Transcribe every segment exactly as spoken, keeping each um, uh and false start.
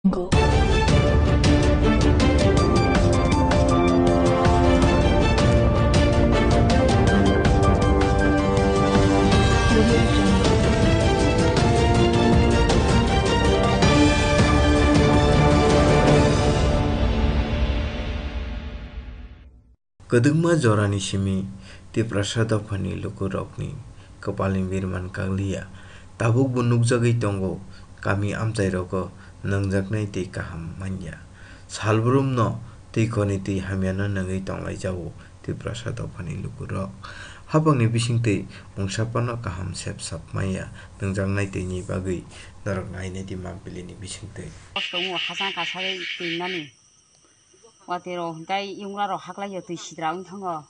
Kwdwkma jorani simi Tiprasa dophani lukurokni kwpalni birman kakliya. Tabukbo nukjagwi tongo, kami amchairogo nangjaknai twi kaham manya. Salbrumno twi khorni twi hamyano nangwi tonglaijao Tiprasa dophani lukurok. Hapangni bisingtwi mungsa phano kaham sep sap manya, nangjaknai twini bagwi norok nainai di Mampilini bisingtwi. Kosto wngo, hachang kasagwi twi nani. Watwi rok hwnkhe yungra rok haklai yo, twi sidra wng thango.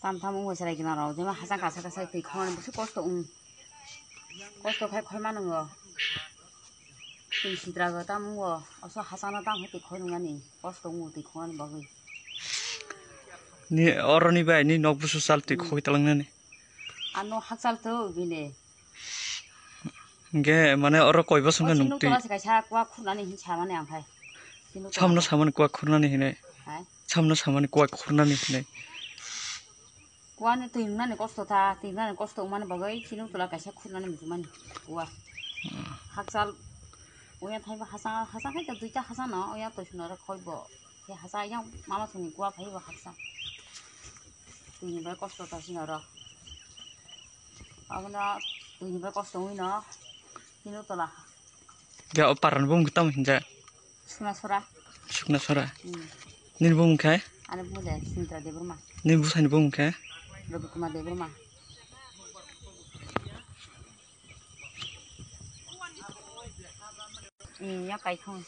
Tam tam wngwi chwrai gwnang rok jemon hachang kasa kasa twi khornani bwswk kosto wng. Kosto khai khorma nwngo. Twi sidra go tam wngo. Oso hachano tam hai twi khoi nwngnani. Kosto wngo twi khornani bagwi. Ni oroni bai ni nok busu sal twi Hmm. khoi talangnani. Ano hakchal to bini. Hingke mane oro koi bosong O no chini nuk twi. Tola se kaisa kua khurnani hin samani ang khai. Chini nuk tola Samno se. Samani kua khurnani hinai. Hai? Samno samani kua khurnani hinai. Kua ni twi nani kosto ta, twi nani kosto mani bagwi chini nuk tola kaisa khurnani muchumani kua. Hmm. Hakchal oya thaiba hasa, hasa khai ta duita hasa no, oya to sino ro khoi bo. Khe hasa yang mama sini kua phai bo haksa. Twi ni bai kosto ta sino ro. Abono twi ni bai kosto wngwi no. Chini nuk tola. Ya, o paran bumung tamo hinja. Sukna sora. Sukna sora. Hmm. Nini bumung khai? Ani bumung de Sintra Debbarma. Nini bwsani bumung khai? Rabi Kumar Debbarma. Hmm, ya kai thong.